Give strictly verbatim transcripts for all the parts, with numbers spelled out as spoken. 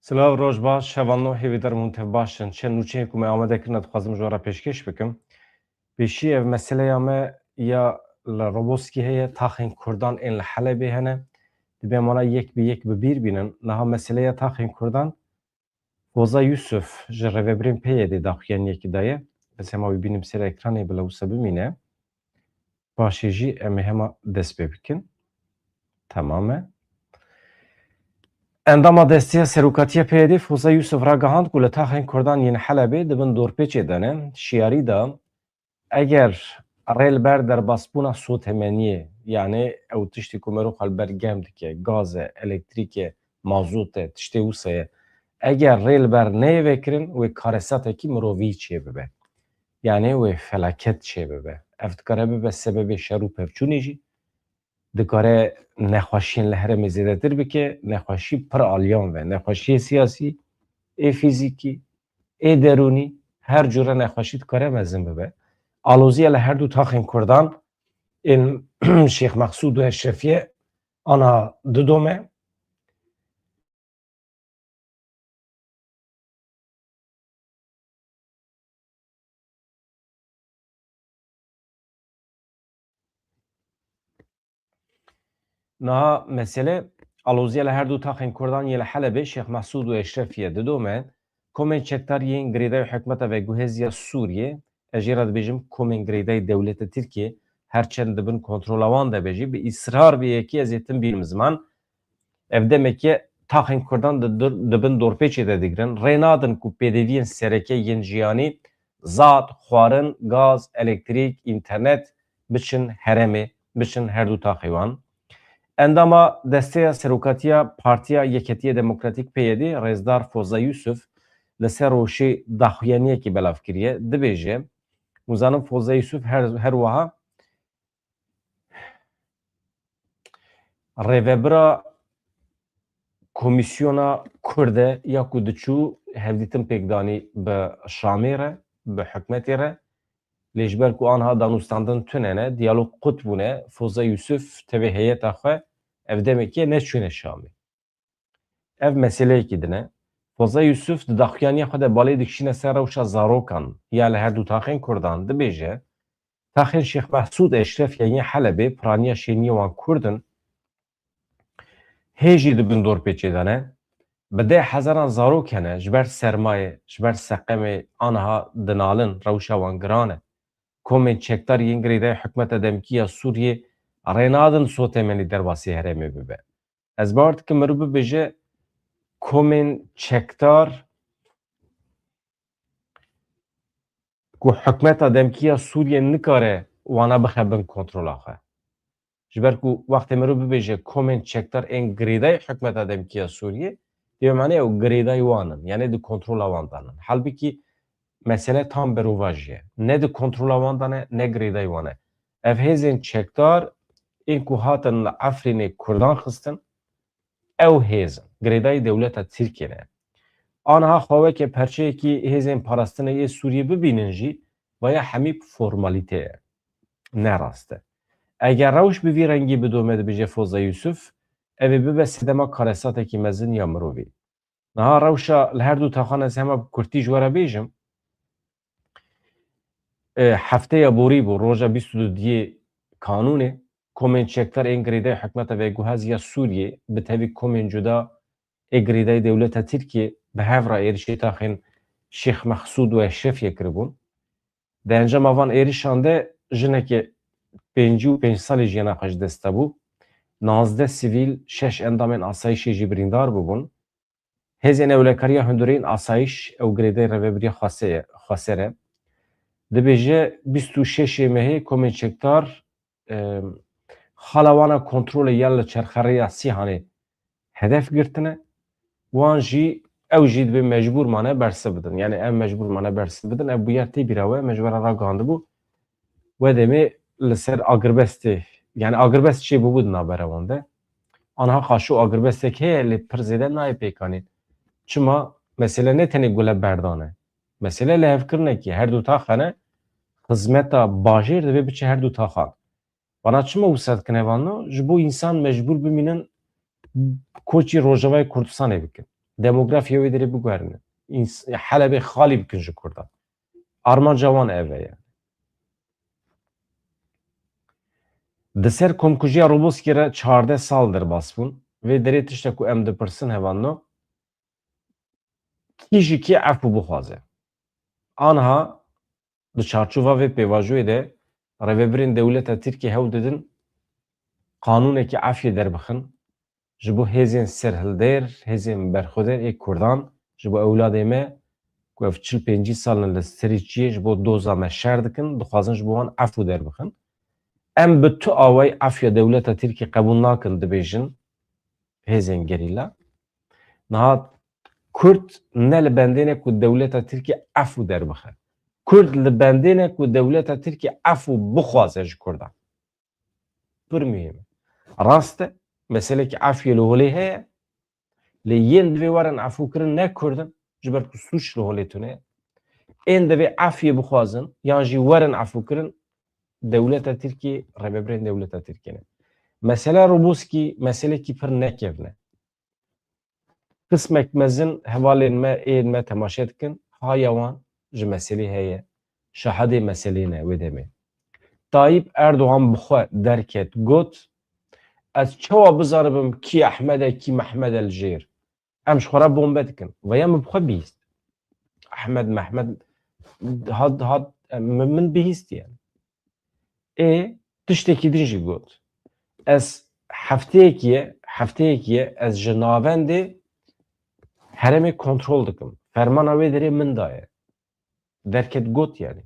Silav, roj baş, hevalno, hêvîdar im hûn tev baş in. Çend nûçeyên ku me amade kirine dixwazim ji we re pêşkêş bikim. Pêşî ev meseleya me ya li Roboskî heye, taxên Kurdan ên li Helebê hene. Divê em wana yek bi yek bi bîr bînin. Niha meseleya taxên Kurdan, Foza Yusuf ji rêvebirên P Y D'ê daxuyaniyekî daye. Ez hema wî bînim ser ekranê, bila wisa bimîne. Paşê jî em ê hema dest pê bikin. Temam e. Endama Desteya Serokatiya P Y D'ê Foza Yusuf ragihand ku li taxên Kurdan yên Helebê di bin dorpêçê de ne. Şiyarî da, eger rê li ber derbasbûna sotemeniyê, yanî ew tiştê ku merû xwe li ber germ dike, gaz e, elektrîk e, mazot e, tiştê wisa ye, eger rê li ber neyê vekirin, wê karesatekî mirovî çêbibe. Yanî wê felaket çêbibe. Ev dikare bibe sebebê şer û pevçûnê jî. Dikare nexweşiyên li herêmê zêdetir bike, nexweşî pir aliyan ve, nexweşiyê siyasî, ê fîzîkî, ê derûnî, her cure nexweşî dikare mezin bibe. Aloziya li her du taxên Kurdan ên Şêx Mexsûd û Eşrefiye ana Didomê. Niha mesele, aloziya li her du taxên Kurdan yê li Helebê, Şêx Mexsûd û Eşrefiye Didomê, komên çekdar yên girêdayî hikûmeta veguhêz ya Sûriyê, ez jê re dibêjim komên girêdayî dewleta Tirkiyê, her çend di bin kontrola wan de be jî, bi îsrar bi yekî ez ê tim bînim ziman. Ev demeke taxên Kurdan di dur-, di bin dorpêçê de digirin. Rê nadin ku pêdeviyên sereke yên jiyanî, zad, xwarin, gaz, elektrîk, înternet, biçin herêmê, biçin her du taxê wan. Endama Desteya Serokatiya Partiya Yeketiyê Demokratîk, P Y D, rêzdar Foza Yusuf, li ser rewşê daxuyaniyekî belav kiriye. Dibêje, hûn zanin Foza Yusuf her, her wiha rêvebira Komîsyona Kurd e ya ku diçû hevdîtin pêk danî bi Şamê re, bi hikûmetê re. Lê ji ber ku anha danûstandin tune ne, diyalog qut bûne, Foza Yusuf tevê heyeta xwe ev demekê neçûne Şamê. Ev meseleyekî din e. Foza Yusuf di daxuyaniya xwe de balê dikişîne ser rewşa zarokan ya li her du taxên Kurdan, dibêje, taxên Şêx Mehsûd Eşref ya yên Helebê piraniya şêniyê wan Kurd in. Hê jî di bin dorpêçê de ne. Bi deh hezaran zarok hene, ji ber sermayê, ji ber seqemê aniha dinalin, rewşa wan giran e. Komên çekdar yên girêdayî hikûmeta demkî ya Sûriyê rê nadin sotemenî derbasî herêmê bibe. Ez bawer dikim meriv bibêje komên çekdar ku hikûmeta demkî ya Sûriyê nikare wana bixe bin kontrola xwe. Ji ber ku wextê meriv bibêje komên çekdar ên girêdayî hikûmeta demkî ya Sûriyê, divê manê ew girêdayî wan in, yanî di kontrola wan de ne. Halbikî mesele tam berovajî ye. Ne di kontrola wan de ne, ne girêdayî wan e. Ev hêzên çekdar ên ku hatin li Efrînê Kurdan xistin, ew hêz in, girêdayî dewleta Tirkiyê ne. Aniha xwe weke perçeyekî hêzên parastinê yê Sûriyê bibînin jî, vaya hemî formalîte ye. Ne rast e. Eger rewş bi vî rengî bidome, dibêje Foza Yusuf, ev ê bibe sedema karesatekî mezin ya mirovî. Niha rewşa li her du taxan ez hema bi kurtî ji we re bêjim. E, hefteya borî bû, roja bîst û duyê Kanûnê, komên çekdar ên girêdayî hikûmeta veguhêz ya Sûriyê, bi tevî komên cuda ê girêdayî dewleta Tirkiyê bi hev re êrişê taxên Şêx Mexsûd û Eşrefiyê kiribûn. Di encama van êrişan de jineke pêncî û pênc salî jiyana xwe ji dest dabû. Nazdeh sivîl, şeş endamên asayîşê jî birîndar bûbûn. Hêzên Ewlekariya Hundirîn Asayiş, ew girêdayî rêvebiriya Xwesê ye, Xweser e, dibêje bîst û şeşê mehê komên çekdar, e, xala wana kontrolê ya li çerxerêya Sîhanê hedef girtine. Wan jî, ew jî dibê mecbûr mane bersiv bidin. Yanî ev mecbûr mane bersiv bidin. Ev bûyer tê bîra we, me ji we re ragihandibû. We demê li ser agirbestê, yanî agirbest çêbûbû di navbera wan de. Aniha qaşo agirbestek heye, lê pir zêde nayê pêkanîn. Çima? Mesele ne tenê gule berdan e. Mesele lihevkirinekî her du taxan e, xizmeta bajêr divê biçe her du taxan. Vana çima wisa dikin hevalno? Ji bo însan mecbûr bimînin koçî Rojavayê Kurdistanê bikin. Demografiya wê derê biguherine. Ins- Helebê xalî bikin ji Kurdan. Armanca wan ev e yani. Di ser komkujiya Roboskî re çardeh sal derbas bûn. Vê derê tiştek ku em dipirsin hevalno, kî ji kê efû bixwaze? Anha di çarçova vê pêvajoyê de rêvebirên dewleta Tirkiyê hewl didin qanûnekî efyê derbixin ji bo hêzên serhildêr, hêzên berxwedêr ê Kurdan, ji bo ewladê me ku ev çil pêncî sal in li serî çiyê ji bo doza me şer dikin, dixwazin ji bo wan efû derbixin. Em bi tu awayî efya dewleta Tirkiyê qebûl nakin, dibêjin hêzên gerîla. Niha Kurd ne li bendê ne ku dewleta Tirkiyê efû derbixe. Kurd li bendê ne ku dewleta Tirkiyê efû bixwaze ji Kurdan. Pir muhîm e. Rast e, meselekî efyê li holê heye, lê yên divê werin efûkirin ne Kurd in, ji ber ku sûc li holê tune ye. Ên divê efyê bixwazin, yan jî werin efûkirin, dewleta Tirkiyê, rêvebirên dewleta Tirkiyê ne. Mesela Roboskî, meselekî pir nekevn e. Qismek mezin hevalên me, ên me temaşe dikin, haya wan ji meselê heye, şahidê meselê ne wê demê. Tayyip Erdogan bi xwe derket, got, ez çawa bizanibim kî Ehmed e, kî Mehmed e li jêr? Em ji xwe re bombe dikin. Veya min bi xwe bihîst. Ehmed, Mehmed hat, hat, min, min bihîst yani. Ê, tiştekî din jî got. Ez hefteyekî ye, hefteyekî ye, ez ji navendê herêmê kontrol dikim. Fermana wê derê min daye. Derket got yani.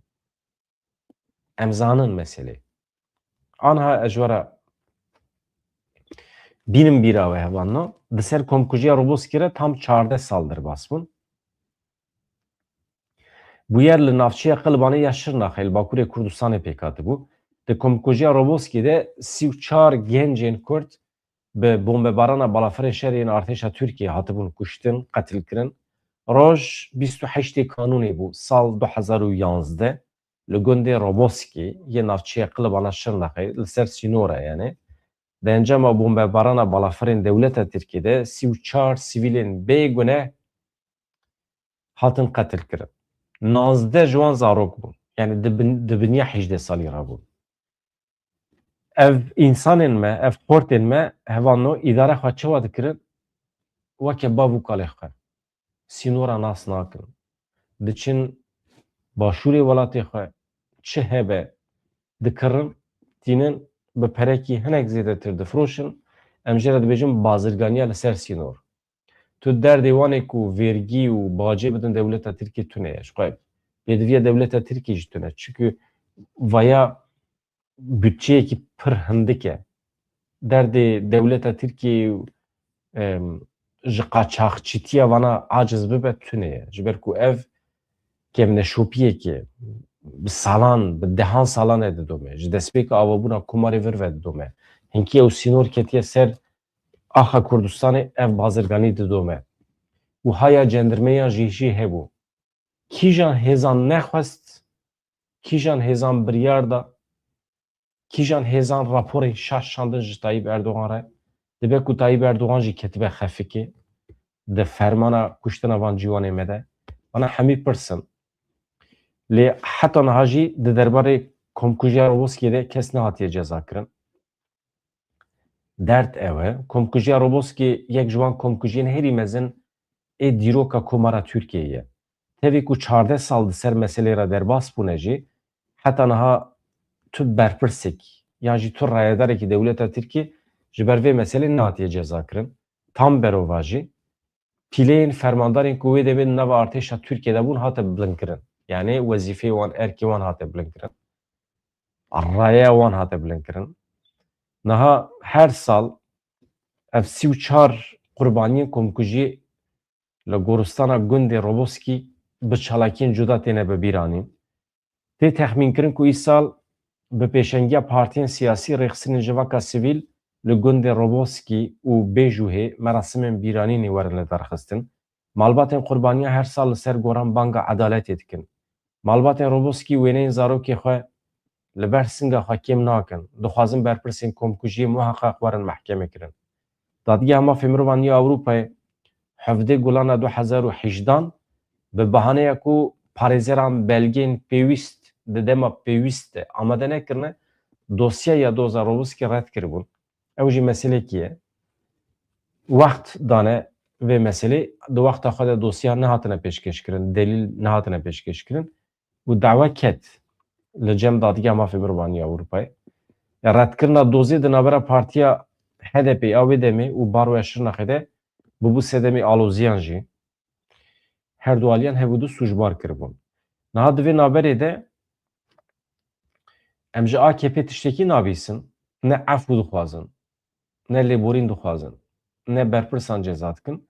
Em zanin meselê. Anha ez ji we re bînim bîra we hevalno. Di ser komkujiya Roboskî re tam çardeh sal derbas bûn. Bûyer li navçeya Qilbanê ya Şirnaxê li Bakurê Kurdistanê pêk hatibû. Di komkujiya Roboskî de sî û çar gencên Kurd bi bombebarana balafirên şerê yên artêşa Tirkiyê hatibûn kuştin, qetilkirin. Roj bîst û heştê Kanûnê bû, sal du hezar û yanzdeh, li gundê Roboskî yê navçeya Qilibana Şirnexê, li ser sînor e yani. Di encama bombebarana balafirên dewleta Tirkiyê de sî û çar sivîlên bêguneh hatin qetilkirin. Nozdeh ji wan zarok bûn. Yani di bin-, di biniya hejdeh salî re bûn. Ev însanên me, ev xortên me, hevalno îdare xwe çawa dikirin? Weke bav û kalê xwe. Sînora nas nakin. Diçin başûrê welatê xwe, çi hebe dikirin, tînin, bi perekî hinek zêdetir difroşin. Em jê re dibêjin bazirganiya li ser sînor. Tu derdê wan ê ku vergî û bacê bidin dewleta Tirkiyê tune ye. Ji xwe pêdiviya dewleta Tirkiyê jî tune. Çimkî vaya budçeyekî pir hindik e. Derdê dewleta Tirkiyê, em, ji qaçaxçîtiya vana aciz bibe tune ye. Ji ber ku ev kevneşopiyekê bi salan, bi dehan salan e didome. Ji destpêka avabûna Komarê vir ve didome. Hinkî ew sînor ketiye ser axa Kurdistanê, ev bazirganî didome. Û haya cendirmeyan jî jî hebû. Kîjan hêzan nexwest, kîjan hêzan biryar da, kîjan hêzan raporên şaş şandin ji Tayyip Erdogan re, dibe ku Tayyip Erdogan jî ketibe xefikê di fermana kuştina van ciwanê me de. Vana hemî pirsin. Lê heta niha jî di derbarê komkujiya Roboskiyê de kes nehatiye cezakirin. Derd ew e. Komkujiya Roboskî yek ji wan komkujiyên herî mezin ê dîroka Komara Tirkiyeyê ye. Tevî ku çardeh sal di ser meselê re derbas bûne jî, heta niha tu berpirsek yan jî tu rayedarekî dewleta Tirkiyê ji ber vê meselê nehatiye cezakirin. Tam berova jî, pîleyên fermandarên ku wê demê di nava artêşa Tirkiyê de bûn hate bilindkirin. Yanî wezîfeyê wan, erkê wan hate bilindkirin. Rayeya wan hate bilindkirin. Niha her sal ev sî û çar qurbaniyên komkujiyê li goristana gundê Roboskî bi çalakiyên cuda têne bibîranîn. Tê texmînkirin ku îsal bi pêşengiya partiyên siyasî, rêxistinên civaka sivîl li gundê Roboskî û Bêjûhê merasimên bîranînê werin lidarxistin. Malbatên qurbaniyan her sal li ser goran banga edaletê dikin. Malbatên Roboskî wêneyên zarokê xwe li ber singa xwe kêm nakin. Dixwazin berpirsên komkujiyê muheqeq werin mehkemê kirin. Dadgeha Mafê Mirovan ya Ewropayê hevdê Gulana du hezar û hejdan bi bahaneya ku parêzeran belgeyên pêwîst di dema pêwîst de amade nekirine, dosyeya doza Roboskî red kiribûn. Ew jî meselekî ye. Wext dane vê meselê, di wexta xwe de dosya nehatine pêşkêşkirin, delîl nehatine pêşkêşkirin û dawa ket li cem Dadgeha Mafê Mirovan ya Ewropayê. Ya redkirina dozê di navbera partiya H D P ya wê demê û Baroya Şirnexê de bûbû sedemê aloziyan jî. Her du aliyan hev û du sûcbar kiribûn. Niha di vê navberê de em ji A K P tiştekî nabîsin, ne efû dixwazin, ne lêborîn dixwazin, ne berpirsan ceza dikin.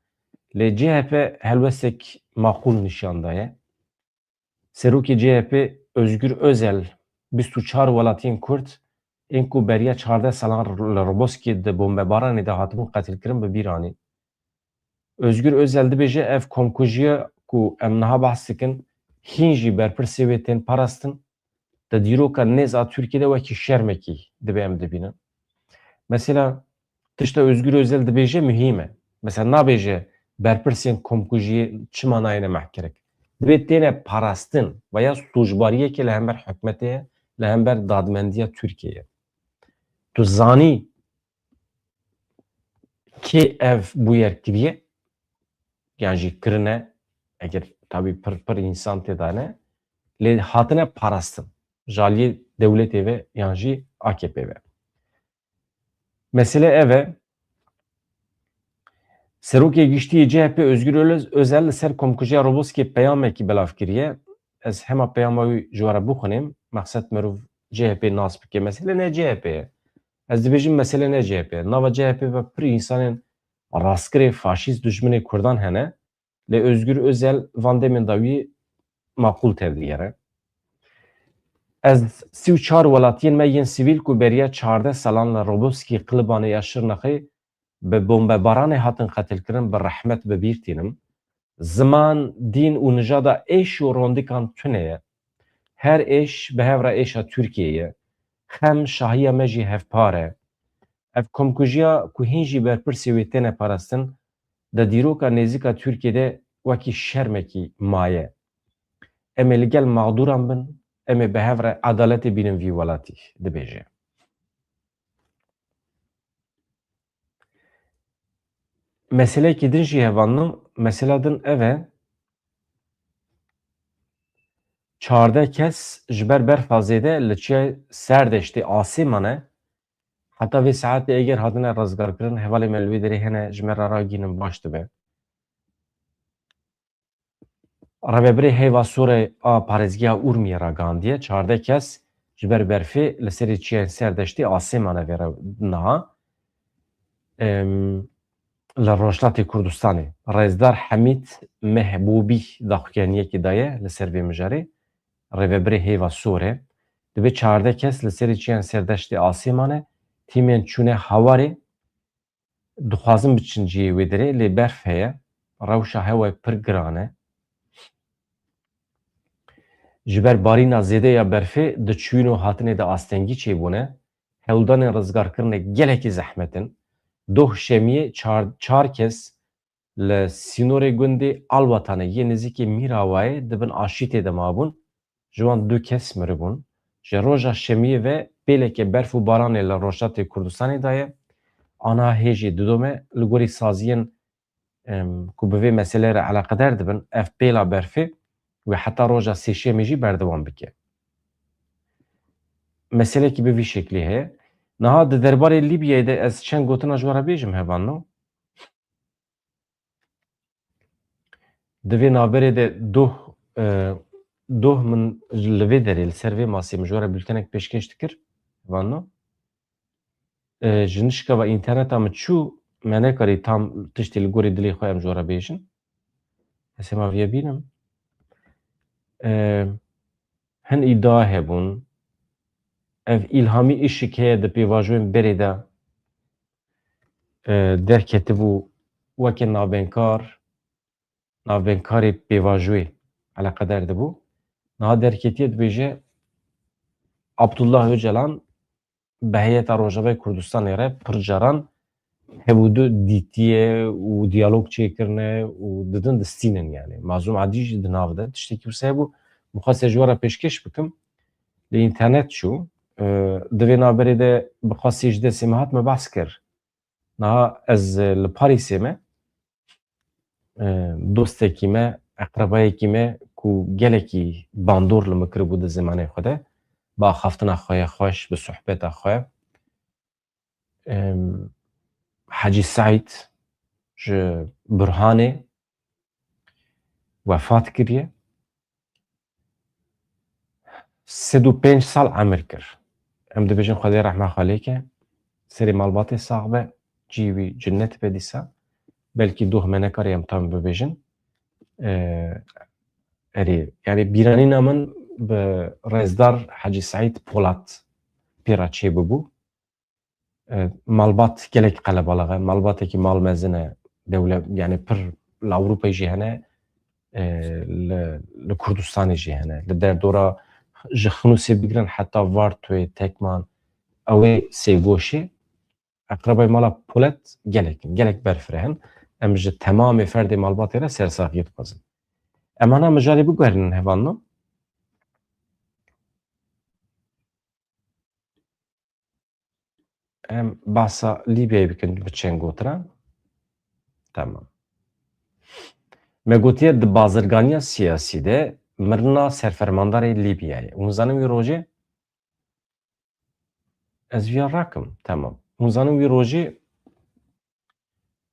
Lê C H P helwestek maqûl nîşan daye. Serokê C H P Özgür Özel bîst û çar welatiyên Kurd ên ku beriya çardeh salan li Roboskê di bombebaranê de hatibûn qetilkirin bi bîr anî. Özgür Özel dibêje ev komkujiya ku em niha behs dikin hîn jî berpirsê wê tên parastin. Di dîroka nêz a Tirkiyê de wekî şermekî dibe em dibînin. Mesela tişta Özgür Özel dibêje muhîm e. Mesela nabêje berpirsên komkujiyê çima nayêne mehkirik. Divê têne parastin veya sûcbariyekê li hember hikûmetê ye, li hember dadmendiya Tirkiyê ye. Tu zanî kê ev bûyer kiriye, yan jî kirine, eger tabî pir pir însan tê de ne, lê hatine parastin. Ji aliyê dewletê ve yan jî A K P ve. Mesele ev e. Serokê Giştî yê C H P Özgür Özel li ser komkujiya Roboskê peyamekî belav kiriye. Ez hema peyama wî ji we re bixwînim. Mexsed mirov C H P nas bike. Mesele ne C H P ye. Ez dibêjim mesele ne C H P ye. Nava C H P ve pir însanên rastgirê faşîst dijminê Kurdan hene. Lê Özgür Özel van demên dawiyê maqûl tevdigere. Ez sî û çar welatiyên me yên sivîl ku beriya çardeh salan li Roboskî Qilibanê ya Şirnexê bi bombebaranê hatin qetilkirin bi rehmet bi bîr tînim. Ziman, dîn û nijada êş û rondikan tune ye. Her êş bi hev re êşa Tirkiyê ye. Xem, şahiya me jî hevpar e. Ev komkujiya ku hîn jî berpirsê wê têne parastin, di dîroka nêzîka Tirkiyê de wekî şermekî maye. Em ê li gel mexdûran bin, em ê bi hev re edaletê bînin vî welatî, dibêje. Meseleyekî din jî hevalno, mesela din ev e, çardeh kes ji ber berfa zêde li Çiyayê Serdeştê asê mane. Heta vê saetê eger hatine rizgarkirin, hevalê me li wê derê hene, ji me re ragihînin baş dibe. Rêvebirê Heyva Sorê a parêzgeha Urmiyê ragihandiye, çardeh kes ji ber berfê li serê Çiyayên Serdeştê asê mane vê re niha. Em, li Rojhilatê Kurdistanê Rêzdar Hemîd Mehbûbî daxuyaniyekê daye li ser vê mijarê. Rêvebirê Heyva Sorê, dibê çardeh kes li serê Çiyayên Serdeştê asê mane, tîmên çûne Hawarê dixwazin biçin cihê wê derê, lê berf heye, rewşa hewayê pir giran e. Ji ber barîna zêde ya berfê di çûyîn û hatinê de astengî çêbûne, hewldanên rizgarkirinê gelekî zehmet in. Doh Şemiyê çar, çar kes li sînorê gundê Alwatanê yê nêzîkî Mîrawayê di bin aşîtê de mabûn, ji wan du kes miribûn. Ji roja Şemiyê ve pêleke berf û baranê li Rojhilatê Kurdistanê daye. Aniha hê jî didome, li gorî saziyên, em, ku bi vê meseleyê re eleqedar dibin, ev pêla berfê wê heta roja Sêşemê jî berdewam bike. Meselekî bi vî şeklî heye. Niha di derbarê Lîbyayê de ez çend gotina ji we re bêjim, hevalno. Di vê navberê de doh, e, doh min li vê derê, li ser vê masê min ji we re bultenek pêşkêş dikir, hevalno. E, ji nişka ve înterneta min çû, me nekarî tam tiştê li gorî dilê xwe em ji we re bêjin. Ez hema viya bînim. E, hin îdia hebûn. Ev Îlhamî Işık heye di pêvajoyên berê de, e, derketibû weke navbeynkar, navbeynkar ê pêvajoyê eleqedar dibû. Niha derketiye, dibêje Abdullah Öcalan bi heyeta Rojavayê Kurdistanê re pir caran hevûdu dîtiye û diyalog çêkirine û didin distînin yani. Mazlûm Adî jî di nav de tiştekî wisa hebû, min xwest ji we re pêşkêş bikim. Li înternet çû, e, di vê navberê de bi qasî ji destê me hat me behs kir. Niha ez, e, li Parîsê me, e, dostekî me, eqrebayekî me ku gelekî bandor li min kiribû di zimanê xwe de, bi axaftina xwe ya xweş, bi sohbeta xwe, em, Hecî Seîd ji Burhanê wefat kiriye. Sed û pênc sal emir kir. Em dibêjin Xwedê rehma xwe lê ke, serê malbatê sax be, cihê wî cinnet be dîsa. Belkî doh me nekarî em tam bibêjin. Ee, erê, yani bîranîna min bi rêzdar Hecî Seîd Polat pê re çêbibû. E, malbat gelek qelebalix e, malbatekî mal mezin e, dewle-, yani pir li Ewropayê jî hene, e, li, li Kurdistanê jî hene. Li derdora ji Xinûsê bigirin heta Vartoyê, Tekman, ew ê Sêgoşê, eqrebayê mala Polat gelek in, gelek berfireh in. Em ji temamê ferdê malbatê re sersaxiyê dixwazin. Em ana mijarê biguherînin hevalno. Em bahsa Lîbyayê bikin bi çend gotiran. Tamam. Me gotiye di bazirganiya siyasî de mirina serfermandarê Lîbyayê. Hûn zanin wî rojê? Ez viya rakim. Tamam. Hûn zanin wî rojê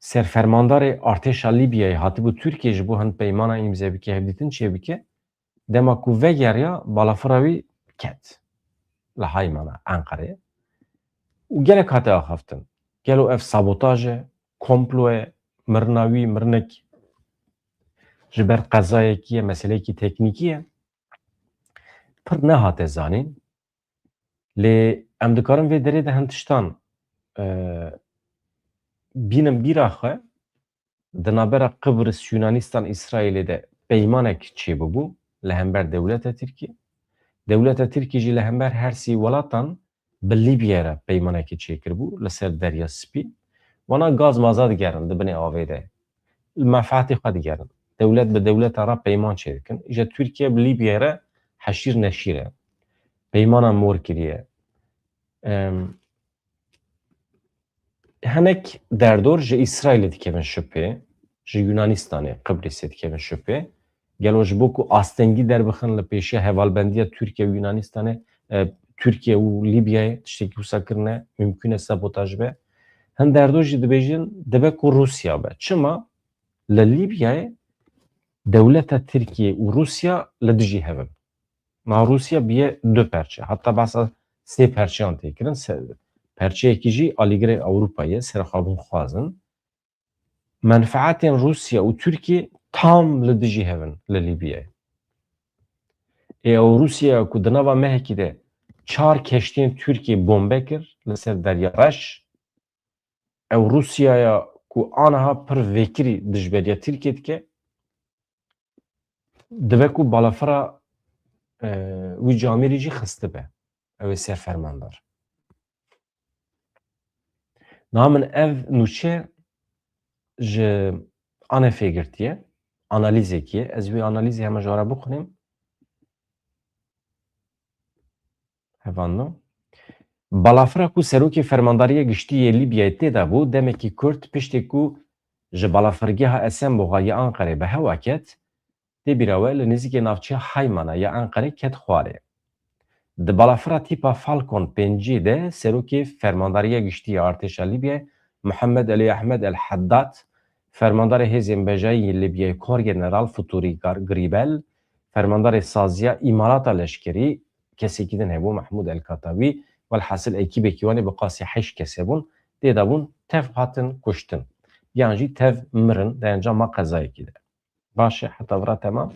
serfermandarê artêşa Lîbyayê hatibû Tirkiye ji bo hin peymana îmze bike, hevdîtin çêbike. Dema ku vegeriya, balafira wî ket li Haymana Enqerê û gelek hate axaftin. Gelo ev sabotaj e, komplo ye, mirina wî mirinek ji ber qezayekî ye, meseleyekî teknîkî ye? Pir nehate zanîn. Lê em dikarin vê derê de hin tiştan, e, bînin bîra xwe. Di navbera Qibris, Yunanistan, Îsraîlê de peymanek çêbibû li hember dewleta Tirkî. Dewleta Tirkî jî li hember her sî welatan bi Lîbyayê re peymanekê çêkiribû li ser Derya Spî. Wana gaz maza digerin di binê avê de. Li menfeetê xwe digerin. Dewlet bi dewleta re peyman çêdikin. Îja Tirkiye bi Lîbyayê re heşîr neşîr e. Peymana mor kiriye. Em, Hinek derdor ji Îsraîlê dikevin şupê, ji Yunanistanê, Qibrisê dikevin şupê. Gelo ji bo ku astengî derbixin li pêşiya hevalbendiya Tirkiye û Yunanistanê, e, Tirkiye û Lîbyayê tiştekî wisa kirine, mimkûn e sabotaj be. Hin derdor jî dibêjin, dibe ku Rûsya be. Çima? Li Lîbyayê dewleta Tirkiye û Rûsya li dijî hev in. Ma Rûsya biye du perçe. Heta behsa sê perçeyan tê kirin. Se-, perçeyekî jî alîgirê Ewropa ye, serxwebûn xwazin. Menfeetên Rûsya û Tirkî tam li dijî hev in li Lîbyayê. Ê ew Rûsya ku di nava mehekî de çar keştiyên Tirkiyê bombe kir li ser Derya Reş, ew Rûsyaya ku aniha pir vekirî dijberiya Tirkiyê dike, dibe ku balafira, e, wî camêrî jî xistibe. Ew ê serfermandar. Niha min ev nûçe ji ANF'ê girtiye, analîzekî ye. Ez wê analîzê heme ji we re bixwînim. Hevalno. Balafira ku serokê Fermandariya Giştî yê Lîbyayê tê de bû, demekî kurt piştê ku ji balafirgeha Esenboga ya Enqerê bi hewa ket, tê bîra we li nêzîkê navçeya Haymana ya Enqerê ket xwarê. Di balafira tîpa Falcon pêncî de serokê Fermandariya Giştî ya Artêşa Lîbyayê Muhammed Elî Ehmed El Heddad, fermandarê hêzên bejayî yê Lîbyayê Korgeneral Futûrî Gar-, Grîbel, fermandarê saziya îmalata leşkerî, kesekî din hebû, Mehmûd El Katawî, welhasil ekîbekî wan ê bi qasî heşt kesê bûn, tê de bûn, tev hatin kuştin. Yan jî tev mirin, di encama qezayekî de. Baş e, heta vira temam.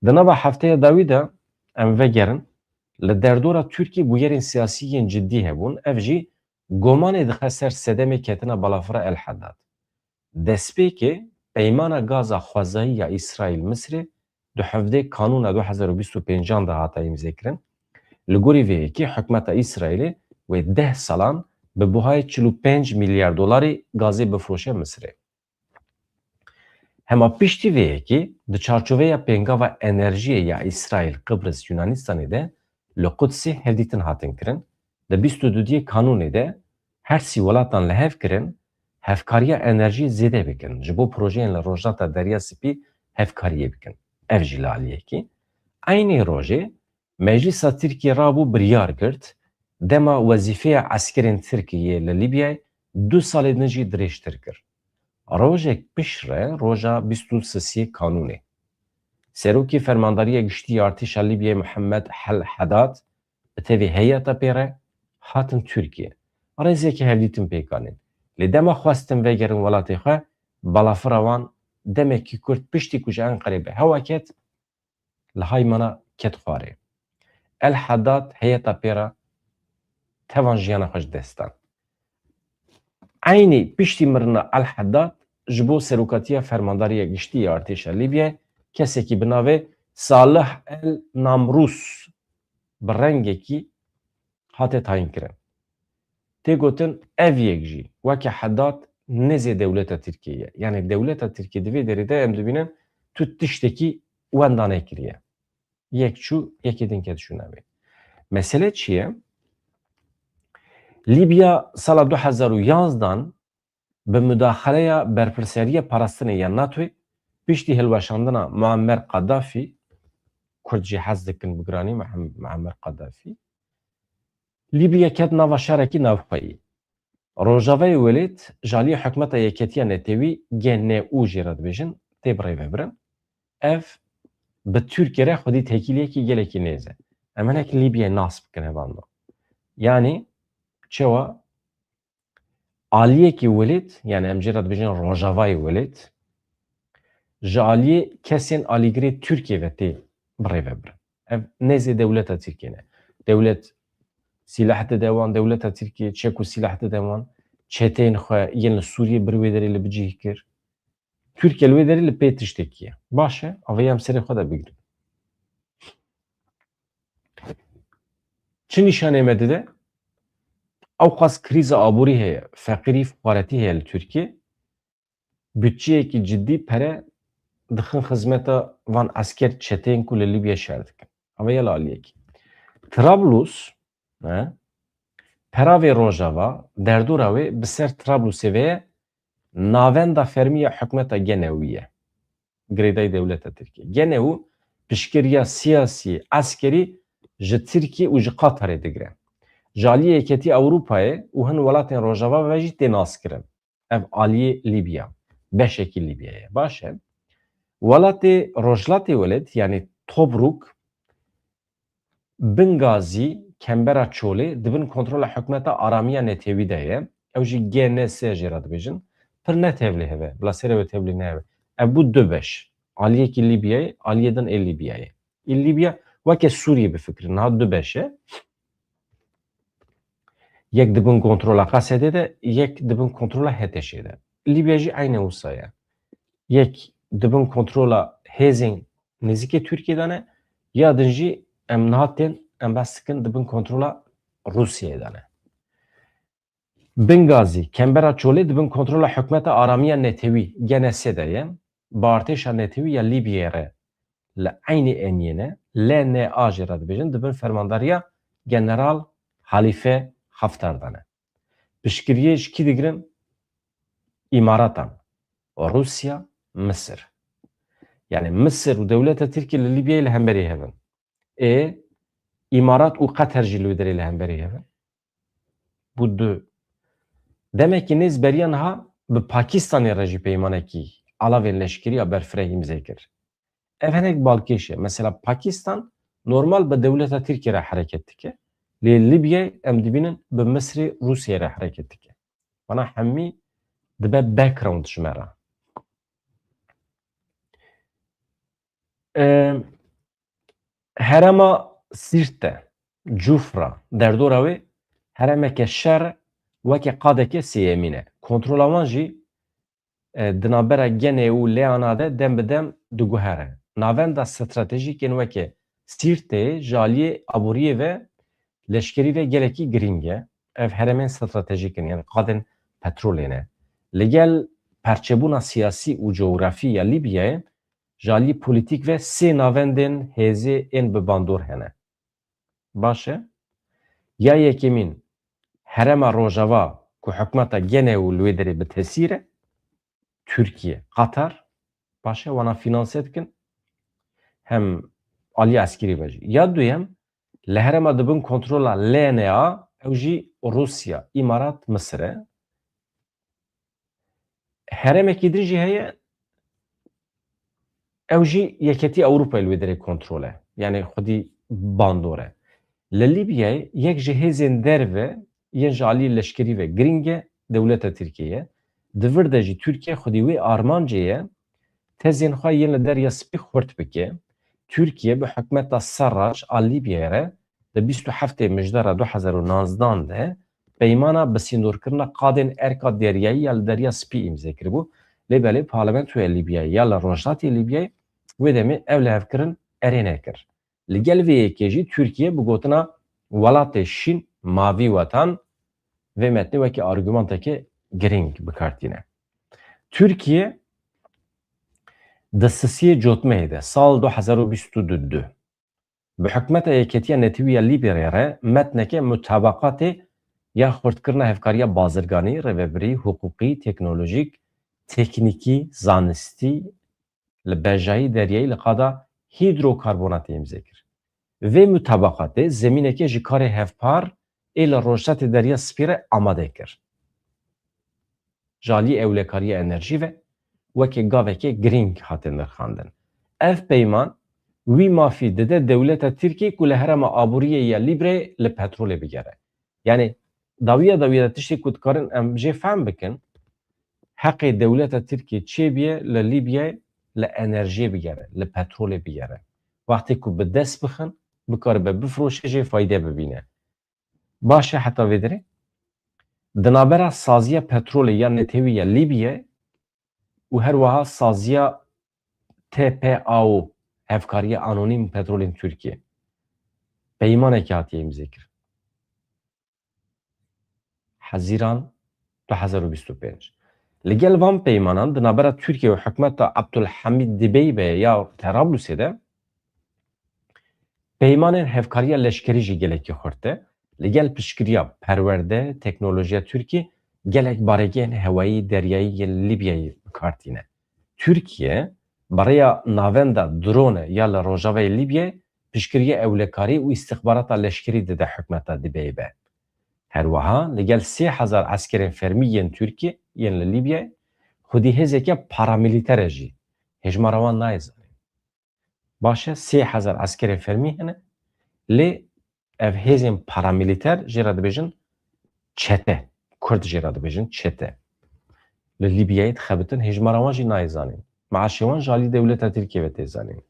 Di nava hefteya dawî de em vegerin, li derdora Tirkî bûyerên siyasî yên cidî hebûn, ev jî gomanê dixe ser sedemê ketina balafira El Heddad. Destpêkê peymana gaza xwezayî ya Îsraîl-Misrê di hevdê Kanûna du hezar û bîst û pêncan de hate îmzekirin. Li gorî vê yekê hikûmeta Îsraîlê wê deh salan bi buhayê çil û pênc milyar dolarî gazê bifroşe Misirê. Hema piştî vê yekê di çarçoveya pêngava enerjiyê ya Îsraîl, Qibris, Yunanistanê de li Qudsê hevdîtin hatin kirin. Di bîst û dudiyê Kanûnê de her sî welatan li hev kirin hevkariya enerjiyê zêde bikin ji bo projeyên li Rojhilata Derya Spî hevkariyê bikin. Ev jî li aliyekî. Eynî rojê Meclisa Tirkiyê rabû biryar girt, dema wezîfeya eskerên Tirkiyê li Lîbyayê du salê din jî dirêjtir kir. Rojek piştre roja bîst û sisê Kanûnê, Serokê Fermandariya Giştî ya Artêşa Lîbyayê Muhammed Hel Hedad bi tevî heyeta pê re hatin Tirkiyê. Rêzeke hevdîtin pêk anîn. Lê dema xwestin vegerin welatê xwe, balafira wan demekî kurt piştî ku ji Enqerê bi hewa ket, li Haymana ket xwarê. El Hedad heyeta pê re tevan jiyana xwe ji dest dan. Eynî piştî mirina El Hedad ji bo serokatiya Fermandariya Giştî ya Artêşa Lîbyayê kesekî bi navê Salih El Namrûs bi rengekî hate tayîn kirin. Tê gotin ev yek jî weke Hedad nêzê dewleta Tirkiyê ye. Yanî dewleta Tirkiyê di vê derê de em dibînin tu tiştekî wenda nekiriye. Yek çû, yekê din ket şûna wê. Mesele çi ye? Lîbya sala du hezar û yanzdan bi mudaxaleya Berpirsiyariya Parastinê ya NATOyê piştî hilweşandina Muammer Qadafî, Kurd jî hez dikin bi giranî Muam-, Muammer Qadafî, Lîbya ket nava şerekî navxweyî. Rojavayê Welêt ji aliyê hikûmeta Yeketiya Netewî, G N U jê re dibêjin, tê birêvebirin. Ev bi Tirkiye re xwedî têkiliyekî gelekî nêz e. Em hinek Lîbyayê nas bikin hevalno. Yanî çawa aliyekî Welêt, yanî em jê re dibêjin Rojavayê Welêt, ji aliyê kesên alîgirê Tirkiye ve tê birêvebirin. Ev nêzê dewleta Tirkiye ne. Dewlet sîleh dide wan, dewleta Tirkiye çek û sîleh dide wan, çeteyên xwe yên li Sûriyê bir wê derê li bicih kir. Tirkiye li wê derê li pê tiştekî ye. Baş e, avê em serê xwe de bigirin. Çi nîşanê me dide? Ewqas krîza aborî heye, feqîrî, fuqaretî heye li Tirkiye. Budçeyekî cidî pere dixin xizmeta van esker çeteyên ku li Lîbya şer dikin. Ev ye li aliyekî. Trablus, ne? Pera vê Rojava, derdora wê bi ser Trablusê ve ye, navenda fermî ya hikûmeta G N U'yê ye. Girêdayî dewleta Tirkiyê. G N U piştgiriya siyasî, eskerî ji Tirkiyê û ji Qatarê digire. Ji aliyê Yeketî Ewropayê û hin welatên Rojava ve jî tê naskirin. Ev aliyê Lîbya, beşekî Lîbyayê. Baş e. Welatê Rojhilatê Welêt, yanî Tobruk, Bingazî, Kembera Çolê di bin kontrola Hikûmeta Aramiya Netewî de ye. Ew jî G N S jê re dibêjin. Pir ne tevlî heve. Bila serê wê tevlî neheve. Ev bû du beş. Aliyekî Lîbyayê, aliyê din ê Lîbyayê. Ê Lîbya weke Sûriyê bifikirin. Niha du beş e. Yek di bin kontrola Qesedê de, yek di bin kontrola H T Ş'ê de. Lîbya jî eyne wisa ye. Yek di bin kontrola hêzên nêzîkê Tirkiyê de ne, ya din jî em niha tên, em behs dikin, di bin kontrola Rûsiyeyê de ne. Bingazî, Kembera Çolê di bin kontrola Hikûmeta Aramiya Netewî, G N S, de ye. Bi artêşa netewî ya Lîbyayê re li eynî eniyê ne, L N A jê re dibêjin, di bin fermandariya General Halîfe Haftar de ne. Piştgiriyê ji kî digirin? Îmaratan. Rûsya, Misir. Yanî Misir û dewleta Tirkiyê li Lîbyayê li hemberî hev in. Ê Îmarat û Qeter jî li wê derê li hemberî hev in. Bû du. Demekî nêz beriya niha bi Pakistanê re jî peymanekî alavên leşkerî ya berfireh îmze kir. Ev hinek balkêş e. Mesela Pakistan normal bi dewleta Tirkiyê re hereket dike. Lê Lîbyayê em dibînin bi Misrê, Rûsyayê re hereket dike. Vana hemî dibe background ji me re. Em, Herêma Sîrt de, Cufra, derdora wê herêmeke şer, weke qadeke sêyemîn e. Kontrola wan jî, e, di navbera G N U û L N A de dem bi dem diguhere. Navenda stratejîkên weke Sîrtê ji aliyê aboriyê ve, leşkerî ve gelekî girîng e. ev herêmên stratejîk in, yani qadên petrolê ne. Li gel perçebûna siyasî û cografî ya Lîbyayê, ji alî polîtîk ve sê navendên hêzê ên bi bandor hene. Baş e. Ya yekemîn, herêma Rojava ku hikûmeta Genê û li wê derê bi tesîr e, Tirkiye, Qatar, baş e, wana fînanse dikin, hem alî eskerî ve jî. Ya duyem, li herêma di bin kontrola L N A, ew jî Rûsya, Îmarat, Misir e. Herêmekî din jî heye, ew jî Yeketî Ewropayê li wê derê kontrol e. Yani xwedî bandor e. Li Lîbyayê yek ji hêzên derve yên ji alî leşkerî ve girîng e, dewleta Tirkiyê ye. Di vir de jî Tirkiye xwedî wê armancê ye, tezên xwe yên li Derya Spî xurt bike. Tirkiye bi hikûmeta Serrac a Lîbyayê re di bîst û heftê Mijdara du hezar û nozdan de peymana bi sînorkirina qadên erka deryayî ya li Derya Spî îmze kiribû. Lê belê parlamentoya Lîbyayê ya li rojhilatê Lîbyayê wê demê ev lihevkirin erê nekir. Li gel vê yekê jî Tirkiye bi gotina welatê şîn, mavî wetan, vê metnê wekî argumenteke girîng bi kar tîne. Tirkiye di sisiyê Cotmehê de sal du hezar û bîst û du bi hikûmeta Yeketiya Netewî ya Lîbyayê re metneke mutabaqatê ya xurtkirina hevkariya bazirganî, rêvebirî, hiqûqî, teknolojîk, teknîkî, zanistî, li bejayî deryayî li qada hîdrokarbonatê îmze kir. Vê mutabaqatê zemîneke ji karê hevpar ê li rojhilatê Derya Spî re amade kir. Ji alî ewlekariya enerjî ve weke gaveke girîng hate nirxandin. Ev peyman wî mafî dide dewleta Tirkî ku li herêma aboriyê ya Lîbreyê li petrolê bigere. Yani dawiya dawiya de tiştê ku dikarin em jê fehm bikin, heqê dewleta Tirkiyê çêbiye li Lîbyayê li enerjiyê bigere, li petrolê bigere. Wextê ku bi dest bixin, bikaribe bifroşe, jê fayde bibîne. Baş e heta vê derê. Di navbera saziya petrolê ya netewî ya Lîbyayê û her wiha saziya T P A O, Hevkariya Anonîm Petrolên Tirkiyê, peymanekî hatiye îmzekir. Hezîran du hezar û bîst û pênc. Li gel van peymanan di navbera Tirkiye û hikûmeta Abdulhamid Dibeybe ya Terablusê de peymanên hevkariya leşkerî jî gelekî xurt e. Li gel piştgiriya perwerde, teknolojiya Tirkî gelek baregehên hewayî, deryayî yên Lîbyayê bi kar tîne. Tirkiye bi rêya navenda drone ya li rojavayê Lîbyayê piştgiriya ewlekarî û îstixbarata leşkerî dide hikûmeta Dibeybe. Her wiha li gel sê hezar eskerên fermî yên Tirkiyê yên li Lîbyayê xwedî hêzeke paramîlîter e jî. Hêjmara wan nayê zanîn. Baş e, sê hezar eskerên fermî hene, lê ev hêzên paramîlîter jê re dibêjin çete. Kurd jê re dibêjin çete. Li Lîbyayê dixebitin, hêjmara wan jî nayê zanîn. Meaşê wan ji alî dewleta Tirkiyê ve tê zanîn.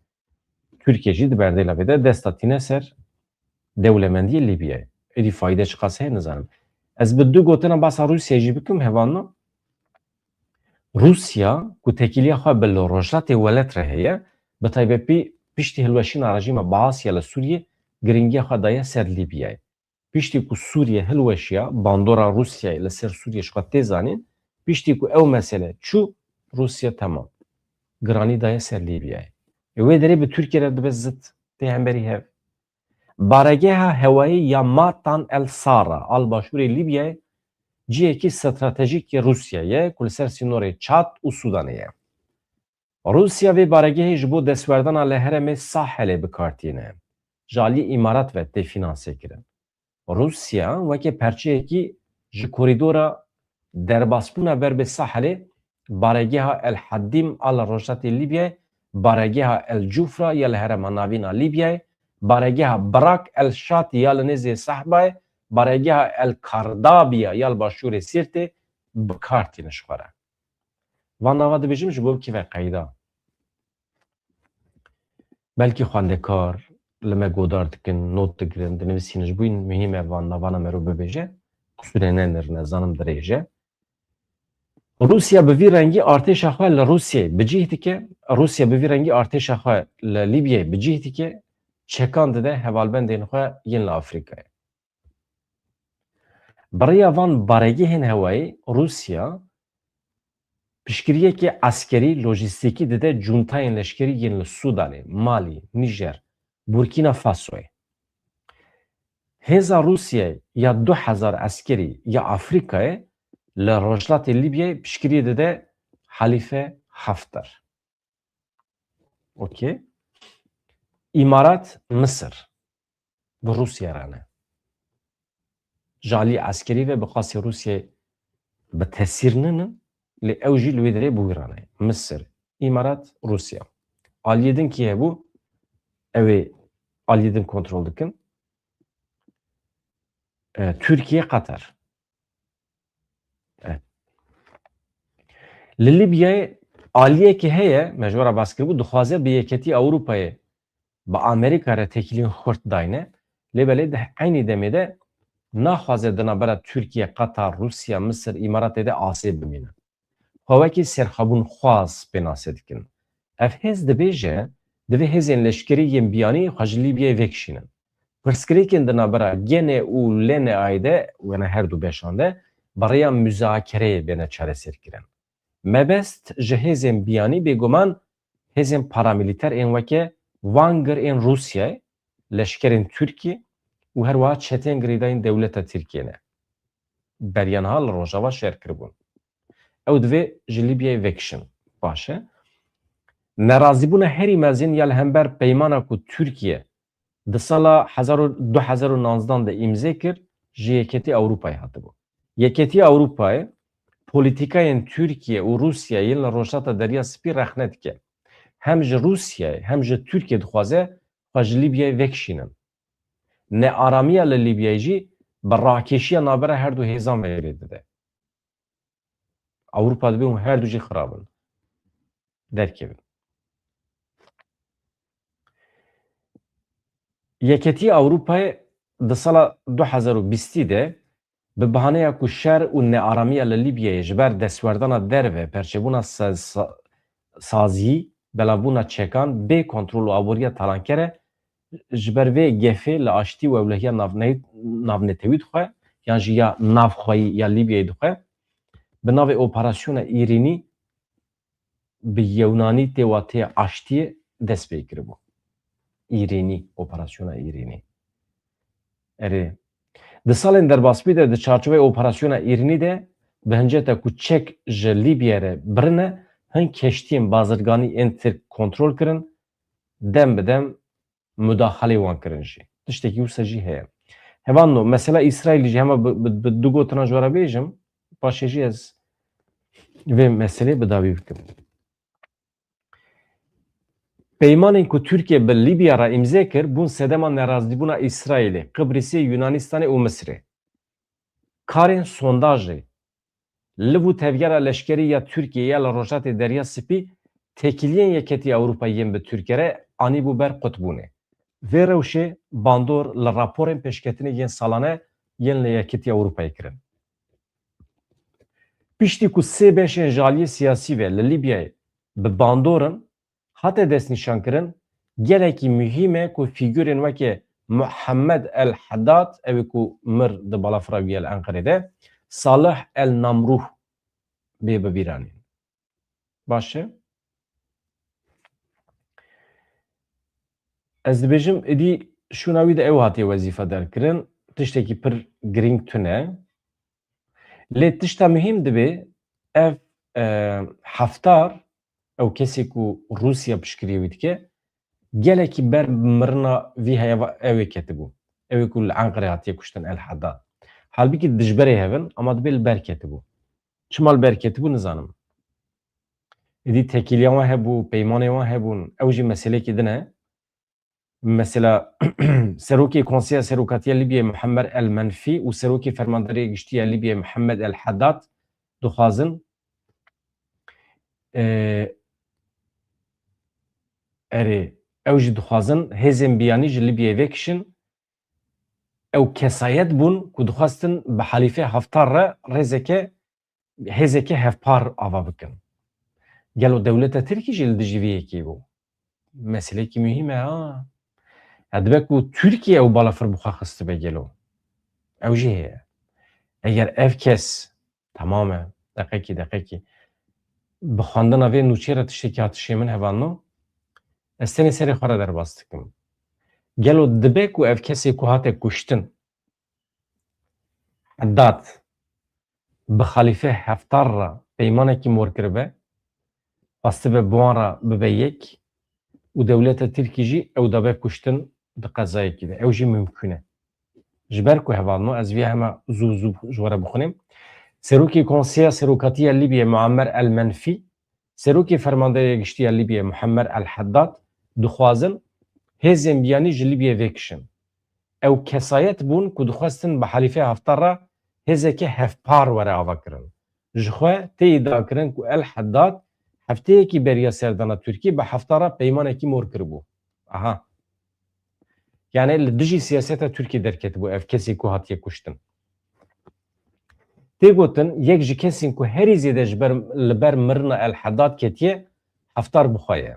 Tirkiye jî di berdêla vê de dest da tîne ser dewlemendiyê Lîbyayê. Êdî fayde çiqas heye nizanim. Ez bi du gotina basa Rûsyayê jî bikim, hevalno. Rûsya ku têkiliya xwe bi li Rojhilatê Welat re heye, bi taybetî piştî hilweşîna rejîma Baas ya li Sûriyê giringiya xwe daye ser Lîbyayê. Piştî ku Sûriye hilweşiya, bandora Rûsyayê li ser Sûriye ji xwe tê zanîn, piştî ku ew mesele çû, Rûsya temam. Giranî daye ser Lîbyayê. Ê wê derê bi Tirkiye re dibe zid, tê hemberî hev. Baregeha hewayî ya Matan El Sara, al başûrê Lîbyayê, cihekî stratejîk yê Rûsyayê ye ku li ser sînorê Çad û Sûdanê ye. Rûsya vê baregehê ji bo destwerdana li herêmê Sahelê bi kar tîne. Ji alî Îmarat ve tê fînansekirin. Rûsya weke perçeyekî ji korîdora derbasbûna ber bi Sahelê baregeha El Hadîm a li rojhilatê Lîbyayê, baregeha El Cufra ya li herêma navîn a Lîbyayê, baregeha Birak El Şat ya li nêzê Sehbayê, baregeha El Kardabiya ya li başûrê Sîrtê bi kar tîne ji xwe re. Van nava dibêjim ji bo bikeve qeyda. Belkî xwendekar li me godar dikin, not digirin, dinivîsînin, ji bo muhîm e van navana merov bibêje. Qisûrê nenerin, ez zanim dirêj e. Rûsya bi vî rengî artêşa xwe li Rûsyayê bi cih dike, Rûsya bi vî rengî artêşa xwe li Lîbyayê bi cih dike, çekan dide hevalbendên xwe yên li Afrîkayê. Bi rêya van baregehên hewayî Rûsya piştgiriyekê eskerî, lojîstîkî dide cuntayên leşkerî yên li Sûdanê, Malî, Nîjer, Burkîna Fasoyê. Hêza Rûsyayê ya du hezar eskerî ya Afrîkayê li rojhilatê Lîbyayê piştgiriyê dide Helîfe Haftar. Okey. Îmarat, Misir bi Rûsya re ne. Ji alî eskerî ve bi qasî Rûsyayê bi tesîr ninin, lê ew jî li wê derê bi wî re ne. Misir, Îmarat, Rûsya. Aliyê din kî hebû? Ew ê aliyê din kontrol dikin. E, Tirkiye, Qatar. E. Li Lîbyayê aliyekî heye, me ji we re bas kiribû, dixwaze bi Yeketî Ewropayê, bi Amerîka re têkiliyên xurt dayne. Lê belê di eynî demê de naxwaze di navbera Tirkiye, Qatar, Rûsya, Misir, Îmaratê de asê bimîne. Xwe wekî serxwebûnxwaz pênase dikin. Ev hêz dibêje, divê hêzên leşkerî yên biyanî xwe ji Lîbyayê vekişînin. Pirsgirêkên di navbera G N û L N A'yê de, wene her du beşan de, bi rêya muzakereyê bêne çareserkirin. Mebest ji hêzên biyanî bêguman hêzên paramîlîter ên weke Wagner ên Rûsyayê, leşkerên Tirkiyê û her wiha çeteyên girêdayî yên dewleta Tirkiyê ne. Beriya niha li Rojava şer kiribûn. Ew divê ji Lîbyayê vekişin. Baş e. Nerazîbûna herî mezin ya li hember peymana ku Tirkiye di sala hezar û, du hezar û nozdan de îmze kir, ji Yeketî Ewropayê hatibû. Yeketî Ewropayê polîtîkayên Tirkiye û Rûsya yên li Rojhilata Derya Spî rexne dike. Hem ji Rûsyayê hem ji Tirkiye dixwaze xwe ji Lîbyayê vekişînin. Nearamiya li Lîbyayê jî bi rakêşiya navbera her du hêzan ve rê dide. Ewropa dibê hûn her du jî xirabin. Derkevin. Yeketî Ewropayê di sala du hezar û bîstî de bi bahaneya ku şer û nearamiya li Lîbyayê ji ber destwerdana derve, perçebûna sa-, sa-, saziyî, belavbûna çekan, bê kontrol û aboriya talankere, ji ber vê gefê li aştî û ewlehiya navne-, navnetewî dixwe, yan jî ya navxweyî ya Lîbyayê dixwe, bi navê Operasyona Îrînî bi Yewnanî tê wateyê aştiyê dest pê kiribû. Îrînî, Operasyona Îrînî. Erê. Di salên derbasbûyî de di çarçoveyê Operasyona Îrînî de bi hinceta ku çek ji Lîbyayê re birine, hin keştiyên bazirganî ên Tirk kontrol kirin, dem bi dem mudaxalê wan kirin jî. Tiştekî wisa jî heye. Hevalno, mesela Îsraîlî jî hema bi, bi, bi du gotina ji we re bêjim, paşê jî ez vê meselê bi dawî bikim. Peymanên ku Tirkiye bi Lîbya re îmze kir, bûn sedema nerazîbûna Îsraîlê, Qibrîsê, Yunanistanê û Misirê. Karên sondajê, liv û tevgera leşkerî ya Tirkiyê ya li Rojhilatê Derya Spî têkiliyên Yeketî Ewropa yên bi Tirkiye re anîbû ber qutbûnê. Vê rewşê bandor li raporên pêşketinê yên salane yên li Yeketî Ewropayê kirin. Piştî ku sê beşên ji aliyê siyasî ve li Lîbyayê bi bandor in, hate destnîşankirin, gelekî muhîm e ku fîgurên weke Muhammed El Haddad, ew ê ku mir di balafira wî ya li Enqerê de, Salih El Namruh bê bibîranîn. Baş e? Ez dibêjim, êdî şûna wî de ew hatiye wezîfedarkirin, tiştekî pir girîng tune. Lê tişta muhîm dibê ev, e, Haftar, ew kesê ku Rûsya piştgiriyê wî dike, gelekî ber mirina vî heyva ew ê ketibû. Ew ê ku li Enqerê hatiye kuştin El Haddad. Halbikî dijberê hev in, ama dibê li ber ketibû. Çima li ber ketibû nizanim. Êdî têkiliya wan hebû, peymanê wan hebûn, ew jî meselekî din e. Mesela, Serokê Konseya Serokatiya Lîbyayê Muhammed El Menfî û Serokê Fermandarê Giştî ya Lîbyayê Muhammed El Haddad dixwazin, e, erê, ew jî dixwazin hêzên biyanî ji Lîbyayê vekişin. Ew kesayet bûn ku dixwestin bi Halîfe Haftar re rêzeke, hêzeke hevpar ava bikin. Gelo dewleta Tirkî jî li dijî vê yekê bû? Meselekî muhîm e ha. Ya dibe ku Tirkiye ew balafir bi xwe xistibe gelo? Ew jî heye. Eger ev kes, temam e, deqekî, deqekî, bi xwendina vê nûçê re tiştekî hat hişê min hevalno, ez tenê serê xwe re derbas dikim. Gelo dibe ku ev kesê ku hate kuştin, Heddad, bi Xalîfe Heftar re peymanekî mor kiribe, xwestibe bi wan re bibe yek û dewleta Tirkî jî ew dabe kuştin di qezayekî de. Ew jî mimkûn e. Ji ber ku hevalno, ez vê hema zû zû ji we re bixwînim. Serokê Konseya Serokatî ya Lîbyayê Muammer El Menfî, Serokê Fermandarê Giştî ya Lîbyayê Muammer El Heddad dixwazin hêzên biyanî ji Lîbyayê vekişin. Ew kesayet bûn ku dixwestin bi Helîfe Heftar re hêzeke hevpar were avakirin. Ji xwe tê îdia kirin ku El Heddad hefteyekî beriya serdana Tirkiyê bi Heftar re peymanekî mor kiribû. Aha. Yani li dijî siyaseta Tirkiyê derketibû ev kesê ku hatiye kuştin. Tê gotin, yek ji kesên ku herî zêde ji ber, li ber mirina El Heddad ketiye, Heftar bi xwe ye.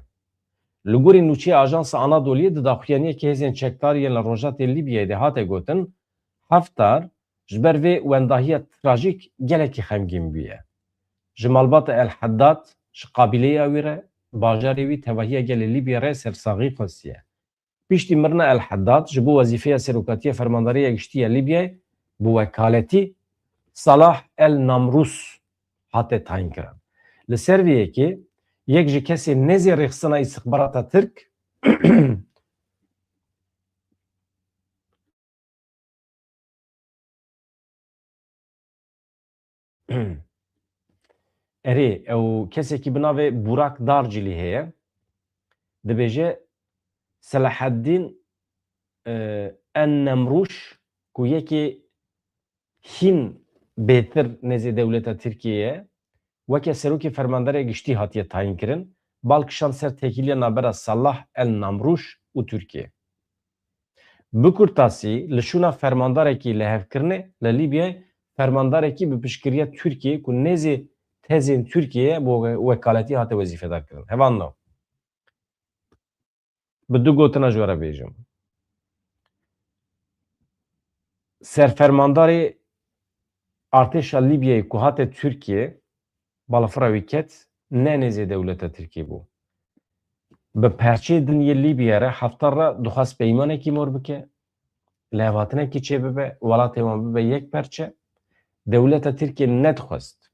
Li gorî nûçeya Ajansa Anadoluyê di daxuyaniyekê hêzên çekdar yên li rojatê Lîbyayê de hate gotin, Heftar ji ber vê wendahiya trajîk gelekî xemgîn bûye. Ji malbata El Heddad, ji qabîleya wî re, bajarê wî, tevahiya gelê Lîbyayê re sersaxî xwestiye. Piştî mirina El Heddad ji bo wezîfeya serokatiya Fermandarê ya Giştî ya Lîbyayê bi wekaletî Salah El Namrus hate tayînkirin. Li ser vê yekê yek ji kesên nêzê rêxistina îstixbarata Tirk Erê, ew kesekî bi navê Burak Darcilî heye. Dibêje, Selahaddîn, e, En Nemrûş, ku yekê hîn bêtir nêzê dewleta Tirkiyê ye, weke serokê fermandarê giştî hatiye tayînkirin, bal kişand ser têkiliya navbera Salah El Namrûş û Tirkiyê. Bi kurtasî, li şûna fermandarekî lihevkirinê li Lîbyayê, fermandarekî bi piştgiriya Tirkiyê ku nêzê tezên Tirkiyê ye, bo we-, wekaletî hate wezîfedar kirin. Hevalno. Bi du gotina ji we re bêjim. Serfermandarê artêşa Lîbyayê ku hate Tirkiyê, balafira wî ket, ne nêzê dewleta Tirkiyê bû. Bi perçeyê din yê Lîbyayê re, Heftar re dixwest peymanekî mor bike, lihevhatinekî çêbibe, welatê wan bibe yek perçe. Dewleta Tirkiyê nedixwest.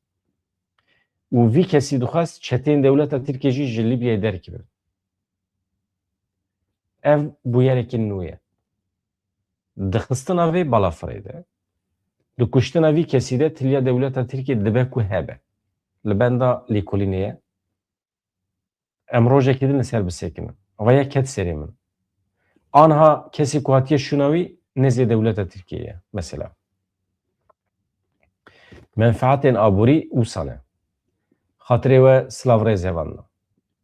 Û vî kesî dixwest çeteyên dewleta Tirkiyê jî ji Lîbyayê derkevin. Ev bûyerekî nû ye. Di xistina vê balafirê de, di kuştina vî kesî de tiliya dewleta Tirkiyê dibe ku hebe. Li benda lêkolînê ye. Em rojekê din li ser bisekinin. Ava ya ket serê min. Anha kesê ku hatiye şûna wî nêzê dewleta Tirkiyê ye, mesela. Menfaetên aborî wisa ne. Xatirê we silav rêz hevalno.